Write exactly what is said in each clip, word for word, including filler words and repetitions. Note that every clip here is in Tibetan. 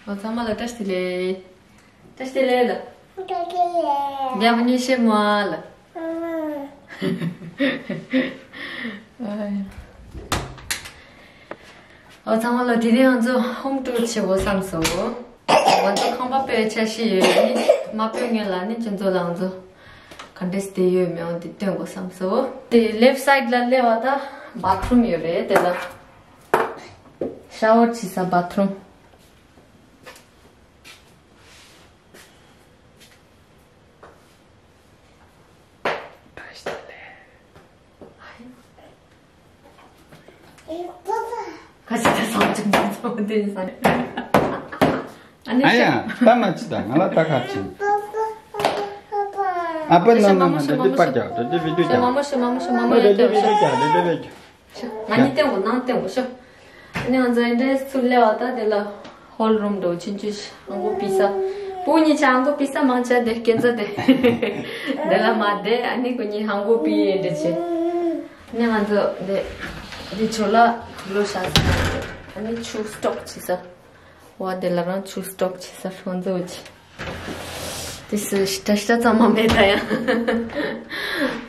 ཨོ་ཚང་མ་ལ་བཀྲ་ཤིས་བདེ་ལེགས། བཀྲ་ཤིས་བདེ་ལེགས་ལ། བཀྲ་ཤིས་བདེ་ལེགས། རྒྱ་མི་ཉི་ཤེས་མ་ལ། ཨོ་ཚང་མ་ལ་དེ་རིང་ང་ཚོ་ཧོམ་ཊུར་བྱེད་དགོས་བསམ་སོང་། ང་ཚོ་ཁང་པ་སྤོས་འཆར་གཞི་ཡོད་ནི་མ་སྤོས་སྔོན་ལ་ནི་ཁྱོད་ཚོ་ལ་ང་ཚོ་ག་འདྲས་བསྡད་ཡོད་མེད་འོ་དེ་སྟོན་དགོས་བསམ་སོང་། དེ་ལེཕ་སའིཌ་ལ་སླེབས་པ་ད་བཱཐ་རུམ་ཡོད་རེད་དེ་ལ། ཤ་ཝར་བྱེད་ས་བཱཐ་རུམ། ཁ་ཤས་ད་སང་ཅིག་མ་ཚོགས་དེ་ཡིན་ས། ཨ་ནི་ཨ་ཡ། ཤ་ད་མ་ཅི་ད་ང་ལ་ད་ཁ་ཅི། ཨ་པ་ན་ན་ན་དེ་དེ་པར་རྒྱག་དེ་དེ་བི་ཌིའོ་རྒྱག་ཤ་མ་མོ་ཤ་མ་མོ་ཤ་མ་མོ་དེ་ཡ་དེ་དེ་བི་ཌིའོ་རྒྱག་དེ་དེ་བི་ཌིའོ་རྒྱག་ང་གཉིས་བསྟན་གོ་ནང་བསྟན་གོ་ཤོ། ཨ་ནི་ང་ཚོ་ཨེ་འདྲས་ཚུར་སླེབས་པ་ད་དེ་ལ་ཧོལ་རུམ་འགྲོ་ཆུང་ཆུང་ཞིག་ཧང་གོ་པི་ས། བུ་གཉིས་ཆ་ཧང་གོ་པི་ས་མང་ཆ་དེ་སྐྱེ་འཚོ་དེ། དེ་ལ་མ་བསྡད་ཨ་ནི་ཁོ་གཉིས་ཧང་གོ་པི་ཨེ་འདྲས་བྱེད། ཨ་ནི་ང་ཚོ་དེ་དེ་ཆོ་ལ་ལོ་ཤ་ས་ཨ་ནི་ཆུ་སི་ཊོག་བྱེད་ས། ཝ་དེ་ལ་རང་ཆུ་སི་ཊོག་བྱེད་ས་ཧང་ཚོ་བྱེད། དེ་སུ་ཤི་ཏ་ཤི་ཏ་ཚང་མ་མེད་ད་ཡང་།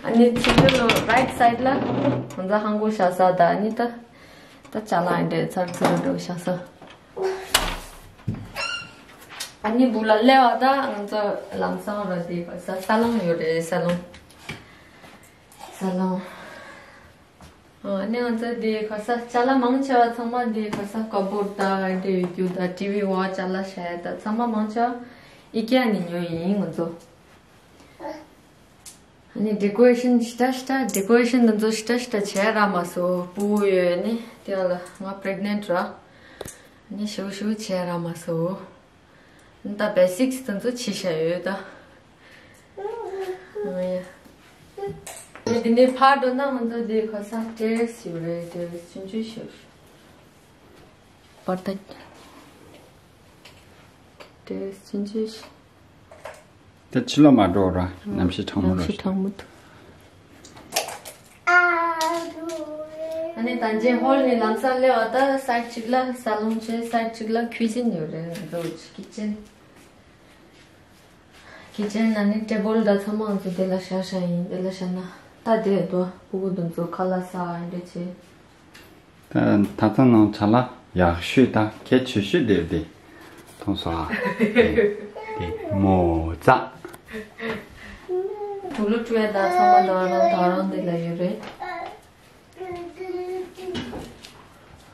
ཨ་ནི་ཚིག་ལོ་རའིཊ་སའིཌ་ལ་ང་ཚོ་ཧང་གོ་ཤ་ས་ད་ཨ་ནི་ད་ད་ཅ་ལག་ཨེ་འདྲས་ཚར་ཚུར་འགྲོ་ཤ་ས། ཨ་ནི་བུ་ལ་སླེབས་པ་ད་ང་ཚོ་ལམ་སང་ར་དེ་ག་ས་ས་ལོང་ཡོད་རེད་ས་ལོང་། ས་ལོང་། ཨ་ནི་ང་ཚོ་དེ་ག་ས་ཅ་ལག་མང་ཆེ་བ་ཚང་མ་དེ་ག་ས་ཀ་བོར་ད་དེ་ཡོད་རྒྱུ་ད་ཊི་ཝི་བ་ཅ་ལག་བཞག་ཡ་ད་ཚང་མ་མང་ཆེ་བ་ཨི་ཀེ་ནས་ཉོས་ཡིན་ང་ཚོ། ཨ་ནི་ཌེ་ཀོ་རེ་ཤན་ཤི་ཏ་ཤི་ཏ་ཌེ་ཀོ་རེ་ཤན་དེ་ཚོ་ཤི་ཏ་ཤི་ཏ་བྱས་རག་མ་སོང་། སྤུ་གུ་ཡོད་ནི་དེ་ལ་ང་པི་རེག་ནེན་ཊི་ར། ཨ་ནི་ཞུ་ཞུ་བྱས་རག་མ་སོང་། ད་བེ་སིག་སི་དེ་ཚོ་བྱས་བཞག་ཡོད་ད། ཨ་ཡ། དེ་ནས་ཕར་འགྲོ་ན་ང་ཚོ་དེ་ག་ས་ཊེ་རེ་སི་ཡོད་རེད། ཊེ་རེ་སི་ཆུང་ཆུང་ཞིག་ཡོད་རེད། བར་ཐག་ཊེ་རེ་སི་ཆུང་ཆུང་ཞིག་ད་ཕྱི་ལོགས་མ་འགྲོ་ར་གནམ་གཤིས་གྲང་མོ་ར། གནམ་གཤིས་གྲང་མོ་འདུག་ཨ་ནི་ད་རྗེས་ཧོལ་ནས་ལམ་སང་སླེབས་པ་ད་སའིཌ་གཅིག་ལ་ས་ལོང་བྱས་སའིཌ་གཅིག་ལ་ཁུ་ཆིན་ཡོད་རེད། ང་ཚོ་ཀི་ཆིན། ཀི་ཆིན་ན་ནི་ཊེ་བལ་ད་ཚང་མ་ང་ཚོ་དེ་ལ་བཞག་བཞག་ཡིན། དེ་ལ་བཞག་ན་ད་དེ་དོ་སྤུ་གུ་དེ་ཚོ་ཁ་ལག་ཟ་ཨེ་འདྲ་བྱེད། ད་ད་ཚང་ནང་ཆ་ལ་ཡག་ཤོས་ད་གལ་ཆེ་ཤོས་དེ་དེ་མཐོང་སོང་ཨ། དེ་དེ་མོ་ཙ། དུག་ལོག་བཀྲུ་ཡ་ད་ཚང་མ་ད་རང་ད་རང་དེ་ལ་ཡོད་རེད།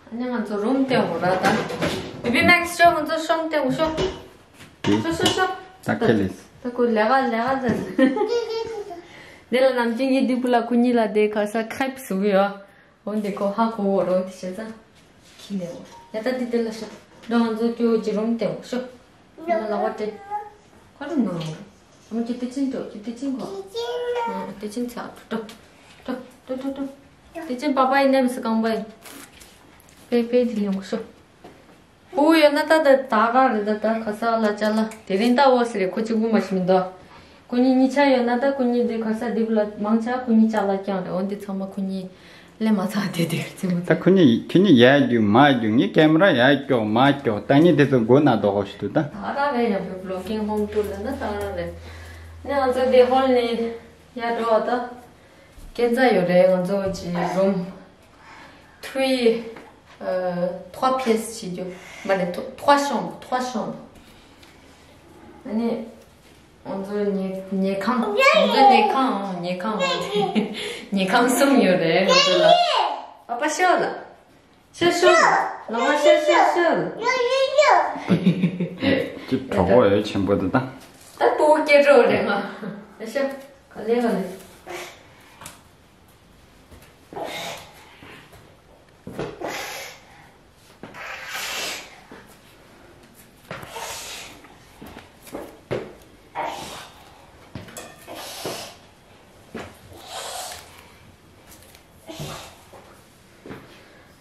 ཨ་ནི་ང་ཚོ་རུམ་སྟེང་འོ་ར་ད། བེ་བི་མེག་སི་ཤོག་ང་ཚོ་ཤོག་སྟེང་འོ་ཤོག་དེ་ཤོག་ཤོག་ཤོག་ད་ཁེ་ལེས། ད་ཁོ་ལས་ཀ་ལས་ཀ་ཟེར། དེ་ལ་ནམ་རྒྱུན་གྱི་སྡིག་པོ་ལ་ཁོ་གཉིས་ལ་དེ་ག་ས་ཁྲེབ་བཟོ་གི་ཡོད། འོན་ཏེ་ཁོ་ཧ་གོ་བོ་རོ་དེ་བྱས་ཙང་། ཁྱི་ལས་འོ། ཡ་ད་དེ་དེ་ལ་ཤོག་འགྲོ་ང་ཚོ་ཀྱོ་ཀྱི་རུམ་སྟེང་འོ་ཤོག་ང་ལ་བ་སྤྲད། ཁོ་རུ་ནོ། ཨ་མ་ཁྱོད་དེ་ཅིན་འགྲོ་ཁྱོད་དེ་ཅིན་གོ་ཨ་དེ་ཅིན་ཚ་འགྲོ་འགྲོ་འགྲོ་འགྲོ་འགྲོ། དེ་ཅིན་པ་པ་ཡི་ནེམ་སི་གང་བ་ཡི། པེ་པེ་དེ་ལས་འོ་ཤོག་ཕྲུ་གུ་ཡོད་ན་ད་ད་ད་ག་རེད། ད་ད་ག་ས་ལ་ཅ་ལག་དེ་རིང་ད་འོ་ཟེར་རེད། ཁོ་གཅིག་པུ་མ་ཞིག་མི་འདུག་ཁོ་གཉིས་གཉིས་ཆ་ཡོད་ན་ད་ཁོ་གཉིས་དེ་ག་ས་སྡིག་པོ་ལ་མང་ཆ་ཁོ་གཉིས་ཅ་ལག་རྐྱང་རེད། འོན་ཏེ་ཚང་མ་ཁོ་གཉིས་ལས་མ་ཚང་དེ་དེ་རེད་ཚེ་མོ་ད་ཁོ་གཉིས་ཁྱེད་གཉིས་ཡར་རྒྱུག་མར་རྒྱུག་ངས་ཀེམ་ར་ཡར་སྐྱོག་མར་སྐྱོག་ད་གཉིས་དེ་ཚོ་མགོ་ན་རྡོག་ཁོ་ཞིག་འདུག་ད་ད་ར་རེད། ཡང་བི་ལོག་གིང་ཧོམ་ཊུར་ལ་ན་ད་ར་རེད། ནས་ང་ཚོ་དེ་ཧོལ་ནས་ཡར་འགྲོ་བ་ད་སྐས་འཛེག་ཡོད་རེད། ང་ཚོ་གི་རུམ། Three, euh, trois pièces བྱེད་རྒྱུ། མ་རེད། trois chambres, trois chambres. ཨ་ནི་ང་ཚོ་ཉལ་ཉལ་ཁང་། ང་ཚོ་ཉལ་ཁང་། ཉལ་ཁང་། ཉལ་ཁང་གསུམ་ཡོད་རེད་ང་ཚོ་ལ། པ་པ་ཤོག་ལ། ཤོག་ཤོག་ལ། ལ་མ་ཤོག་ཤོག་ཤོག་ལ། ཅི་གྲོགས་པོ་ཡོད་ཆེན་པོ་འདུག་ད། ད་སྤུ་གུ་སྐྱེ་འགྲོ་རེད་ང་། ཨ་ཤོག་ག་ལེ་ག་ལེ།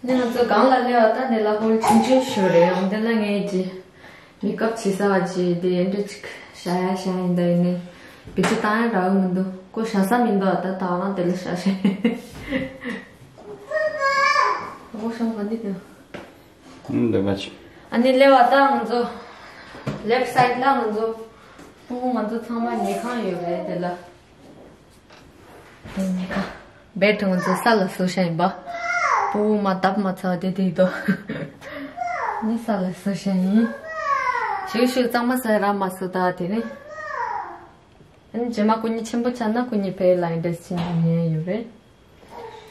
ནི་ང་ཚོ་སྒང་ལ་སླེབས་པ་ད་འདི་ལ་ཧོལ་ཆུང་ཆུང་ཞིག་རེད། ཡང་འདི་ལ་ངས་ཀྱི་མེག་ཨབ་བྱེད་ས་བ་ཅིག་དེ་འདྲ་ཅིག་བྱ་ཡ་བྱ་ཡིན་ད་ཡིན་ནི་བེད་སྤྱོད་བཏང་ཡ་རག་གི་མི་འདུག་ཁོ་བྱ་ས་མི་འདུག་ད་ད་རང་དེ་ལ་བྱ་བྱ་ཡིན། ཨ་ཁོ་ཤོང་ག་འདི་དེ། ཨུམ་འདི་བ་ཅིག་ཨ་ནི་སླེབས་པ་ད་ང་ཚོ་ ལེབ་སའིཌ་ལ་ང་ཚོ་སྤུ་གུ་ང་ཚོ་ཚང་མ་ཉལ་ཁང་ཡོད་རེད་དེ་ལ། དེ་ཉལ་ཁང་། བེཌ་ང་ཚོ་ས་ལ་བཟོ་བཞག་ཡིན་པ། སྤུ་གུ་མ་བརྡབ་མ་ཚར་བ་དེ་དེ་ཡིན་དོ། ནི་ས་ལ་བཟོ་བཞག་ཡིན། ཞུ་ཞུ་གཙང་མ་ས་ར་མ་བཟོ་ད་དེ་རིང་། ཨ་ནི་རྗེས་མ་སྐུ་ཉིད་ཆེན་པོ་ཆགས་ན་སྐུ་ཉིད་ཕའི་ལ་ཡིན་འདྲ་ཕྱིན་ནས་ཉལ་ཡོད་རེད།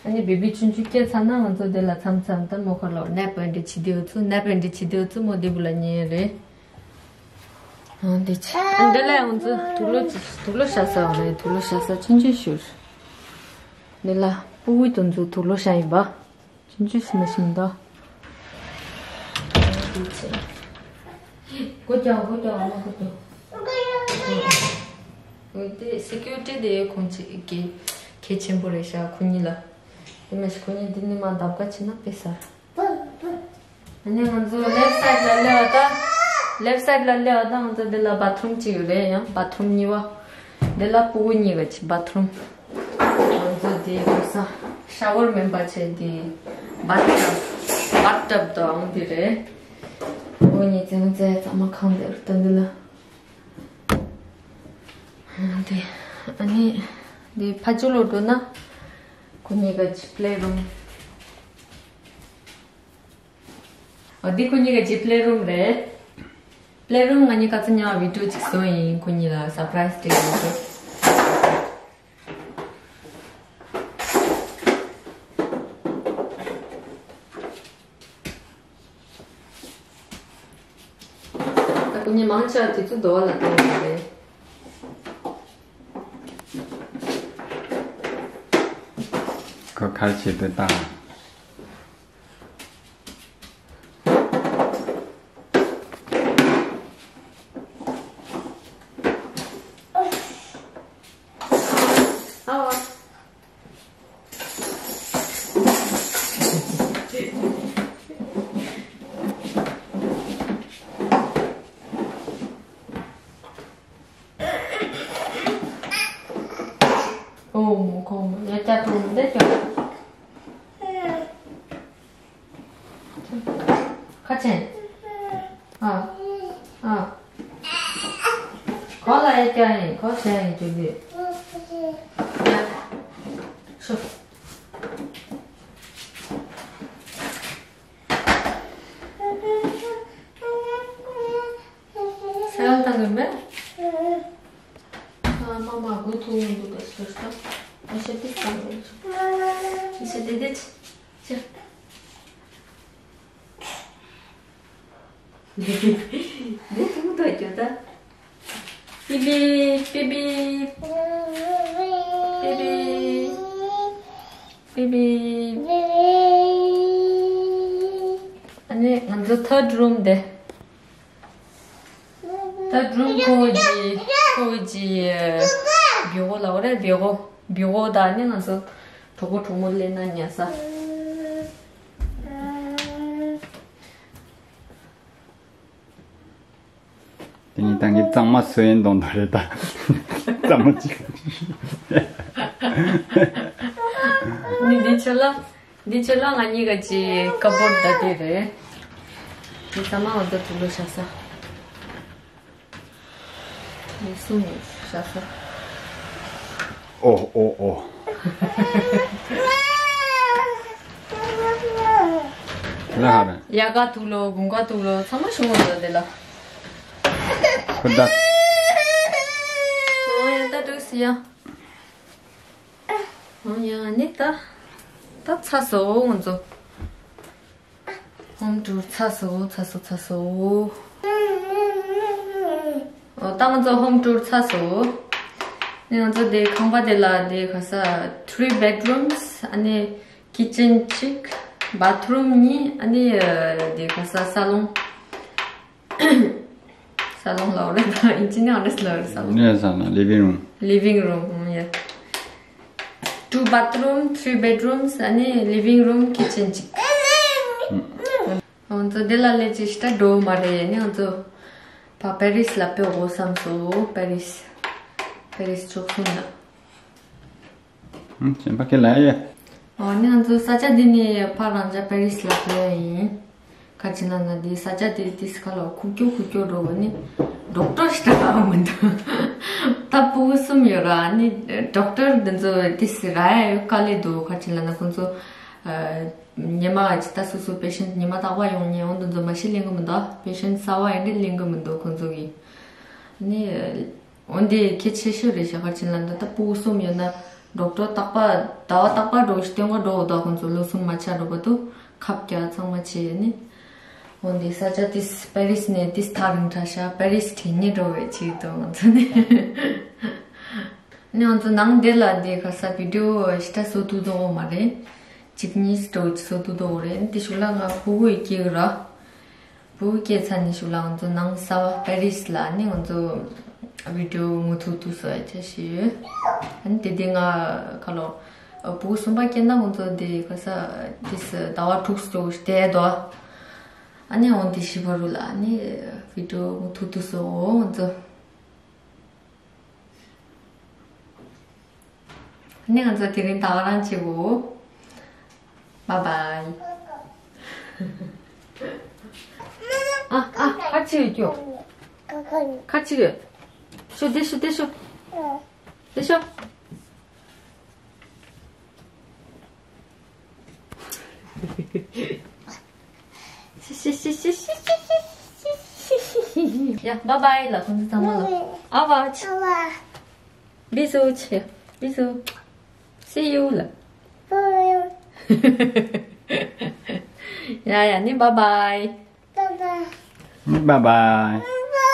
ཨ་ནི་བེ་བི་ཆུང་ཆུང་སྐྱེས་ཚར་ན་ང་ཚོ་འདི་ལ་མཚམས་མཚམས་ད་མོ་ཁ་ལོ་ནེབ་འདྲ་བྱེད་དེ་ཡོད་ཚུལ་ནེབ་འདྲ་བྱེད་དེ་ཡོད་ཚུལ་མོ་འདི་བུ་ལ་ཉལ་རེད། ཨ་འདི་ཆ་ཨ་འདི་ལ་ང་ཚོ་དུག་ལོག་དུག་ལོག་བཞག་ས་རེད། དུག་ལོག་བཞག་ས་ཆུང་ཆུང་ཞིག་འདི་ལ་སྤུ་གུ་དེ་ཚོ་དུག་ལོག་བཞག་ཡིན་པ། ཆུང་ཆུང་ཞིག་མ་ཤེས་འདུག་སྒོ་རྒྱག་སྒོ་རྒྱག་ཨ་མ་སྒོ་རྒྱག་དེ་སི་ཀུ་རི་ཊི་དེ་ཁོང་ཅིག་གི་གལ་ཆེན་པོ་རེད་ཤག་ཁོ་གཉིས་ལ། དེ་མ་ཞིག་ཁོ་གཉིས་འདི་ནས་མ་འདབ་ཀ་ཕྱིན་ན་དཔེ་ཟ། ཨ་ནི་ང་ཚོ་ལེབ་སའིཌ་ལ་སླེབས་པ་ད། ལེབ་སའིཌ་ལ་སླེབས་པ་ད་ང་ཚོ་འདི་ལ་བ་ཐི་རུམ་གཅིག་ཡོད་རེད། ཡང་བ་ཐི་རུམ་གཉིས་པ། འདི་ལ་སྤུ་གུ་གཉིས་ཀ་གཅིག་བ་ཐི་རུམ། ང་ཚོ་འདི་སྒོ་ས་ཤ་ཝར་མིན་པ་བྱས་འདི་བ་ཐི་ཊབ་བ་ཐི་ཊབ་དང་འདི་རེད། སྤུ་གུ་གཉིས་ཙེ་ཙེ་གཙང་མ་ཁང་འདི་རུ་ད་འདི་ལ། འདི་ཨ་ནི་འདི་ཕ་ཇོ་ལོ་འགྲོ་ན་ཁོ་གཉིས་ཀ་གཅིག་པི་ལེ་རུམ། འོ་འདི་ཁོ་གཉིས་ཀ་གཅིག་པི་ལེ་རུམ་རེད། པི་ལེ་རུམ་ང་གཉིས་ཀ་ཚོ་ཉལ་བ་བི་ཌི་ཡོ་ཅིག་བཟོ་ཡིན། ཁོ་གཉིས་ལ་སར་པ་རའི་སི་སྤྲད་ཡོད། ད་ཁོ་གཉིས་མང་ཆེ་བ་དེ་ཚོ་རྡོ་བ་ལ་བཏང་ཡོད་རེད། ཁོ་གར་བྱེད་དུ་བཏང་། ཨོ་མོ་ཁོ་མོ་ཡ་ཅག་ཏུ་འདི་ཅོ། ཁ་ཆེན། ཨ། ཨ། ཁོ་ལ་ཡ་ཅག་ཡིན་ཁོ་ཆེན་ཡིན་ཅོ་གི། ཡ། ཤོ། ས་ཡ་བཏང་གི་མེད། ཨ་མ་མ་དགོས་ཐུག་མི་འདུག་ག་ཤོ་ཤོ། ཨ་ཤ་ཏི་བཏང་གི་ཤོ། ཨ་ཤ་ཏི་ཏི་ཆ། འདི་ཐུག་ཐུག་གྱོ་ད། པི་པི། པི་པི། པི་པི། པི་པི། ཨ་ནི་ང་ཚོ་ཐར་ཌི་རུམ་དེ། ཐར་ཌི་རུམ་ཁོ་གི་ཁོ་གི་བེའུ་ལ་འོ་རེད། བེའུ་བེའུ་ད་ནི་ང་ཚོ་གྲོགས་པོ་གྲོགས་མོ་སླེབས་ན་ཉལ་ས། དེ་ནི་ད་ངས་གཙང་མ་བཟོས་ཡིན་གཏོང་དོ་རེད་ད། གཙང་མ་གཅིག་ནི་འདི་ཆེ་ལ། འདི་ཆེ་ལ་ང་གཉིས་ཀ་གཅིག་ཀ་བོར་ཌི་ད་དེ་རེད། འདི་གཙང་མ་འོ་ད་དུག་ལོག་བཞག་ས། འདི་གསུམ་བཞག་ས། ཨོ་ཨོ་ཨོ། ལ་ཧ་ར། ཡ་ག་དུག་ལོག་དགུན་ཁ་དུག་ལོག་ཚང་མ་བྱུང་བ་འདུག་དེ་ལ། ཁུ་ད། ཨོ་ཡ་ད་འགྲོ་སི་ཡ། ཨོ་ཡ་ནི་ད། ད་ཚ་སོ་ང་ཚོ། ཧོམ་ཊུར་ཚ་སོ་ཚ་སོ་ཚ་སོ། ཨོ་ད་ང་ཚོ་ཧོམ་ཊུར་ཚ་སོ། ནི་ང་ཚོ་དེ་ཁང་པ་དེ་ལ་དེ་ག་ས་three bedrooms ཨ་ནི། ཀི་ཅན་གཅིག་བ་ཐི་རུམ་གཉིས། ཨ་ནི་ཨ་དེ་ག་ས་ས་ལོང་། ས་ལོང་ལབ་རེད་ད་ཨིན་ཇི་ནས་ཨོ་ནེ་སི་ལབ་རེད་ས་ལོང་། ནས་ས་ན་ལི་ཝིང་རུམ། ལི་ཝིང་རུམ་ཡ། Two bathroom, three bedrooms ཨ་ནི་ལི་ཝིང་རུམ་ཀི་ཅན་གཅིག་ང་ཚོ་དེ་ལ་ལས་ཅི་ཤི་ད་འགྲོ་མ་རེད། ནི་ང་ཚོ་ཕ་པེ་རིས་ལ་ཕེབས་དགོས་བསམ་སོང་། པེ་རིས། པེ་རིས་ཕྱོགས་གསུམ་ལ། ཧུམ། གཞན་པ་ཁས་ལེན་ཡོད། ཨོ་ནི་ང་ཚོ་ས་ཆ་འདི་ནས་ཕར་རང་ཅག་པེ་རིས་ལ་འགྲོ་ཡ་ཡིན། ཁ་ ཁ་ཅིག་ལ་ན་དེ་ས་ཆ་དེ་དེ་སི་ཁ་ལ་ཁུག་ཀྱོག་ཁུག་ཀྱོག་འགྲོ་བ་ནི་ཌོག་ཊར་ཞིག་ད་ག་མི་འདུག་ད་ཕྲུ་གུ་གསུམ་ཡོད་ར་ནི་ཌོག་ཊར་འདི་ཚོ་དེ་སི་ར་ཡ་ཡོད་དཀའ་ལས་འདུག་ཁ་ཅིག་ལ་ན་ཁོང་ཚོ་ཉི་མ་ཅི་ད་སོ་སོ་པེ་ཤེན་ཊི་ཉི་མ་རྟག་པ་ཡོང་ཉེ་འོང་འདི་ཚོ་མ་ཤི་ལེན་གི་མི་འདུག་པེ་ཤེན་ཊི་གསར་པ་ཡིན་དེ་ལེན་གི་མི་འདུག་ཁོང་ཚོ་གི་ནི། འོན་ཏེ་གལ་ཆེ་ཤོས་རེད་ཤག་ཁ་ཅིག་ལ་འདི་ལྟ་ཕྲུ་གུ་གསུམ་ཡོད་ན་ཌོག་ཊར་རྟག་པ་ཟླ་བ་རྟག་པ་འགྲོ་ཞིག་སྟོན་ག་འགྲོ་འོ་ད་ཁོང་ཚོ་ལོ་གསུམ་མ་ཆགས་འགྲོ་བ་དུ་ཁབ་རྒྱག་ཚང་མ་བྱས་ནི། འོན་ཏེ་ས་ཆ་ཏིས་པེ་རིས་ནས་ཏིས་ཐག་རིང་དྲགས་ཤག་པེ་རིས་དྲན་ནས་འགྲོ་བའི་ཆེད་དུ་ང་ཚོ་ནི། ནི་ང་ཚོ་ནང་འདི་ལ་འདི་ག་ས་བི་ཌི་ཡོ་ཞིག་ད་བཟོ་ཐུབ་དོ་མ་རེད། གཅིག་གཉིས་འགྲོ་བཟོ་ཐུབ་དོ་རེད་འདི་ཞུ་ལ་ང་ཕྲུ་གུ་ཡི་སྐྱེ་གི་ར། བུ་སྐྱེས་ཚར་ནས་ཤུགས་ལ་ང་ཚོ་ནང་གསར་པ་པེ་རིས་ལ་ནི་ང་ཚོ་བི་ཌི་ཡོ་མུ་མཐུད་དུ་བཟོ་ཡ་བྱ་ཞིག་ཡོད། ཨ་ནི་དེ་དེ་ང་ཁ་ལོ་བུ་གསུམ་པ་སྐྱེས་ན་ང་ཚོ་དེ་ག་ས་དེ་ཟླ་བ་དྲུག་ཙམ་བསྡད་དོ། ཨ་ནི་འོན་ཏེ་ཤི་བ་རུ་ལ་ནི་བི་ཌི་ཡོ་མུ་མཐུད་དུ་བཟོ་འོ་ང་ཚོ། ནི་ང་ཚོ་དེ་རིང་ད་ག་རང་བྱེད་དགོས། Bye bye. ཨ་ཨ་ཁ་ཅིག་ཡོད་ཀྱོ། ཁ་ཅིག་ཡོད། ཤོ་དེ་ཤོ་དེ་ཤོ། དེ་ཤོ། ཡ་bye bye ལ་ཁོང་ཚོ་ཚང་མ་ལ། Au revoir. Bisous. Bisous. See you ལ། ཡ་ཡ་ནི་bye bye. Bye bye.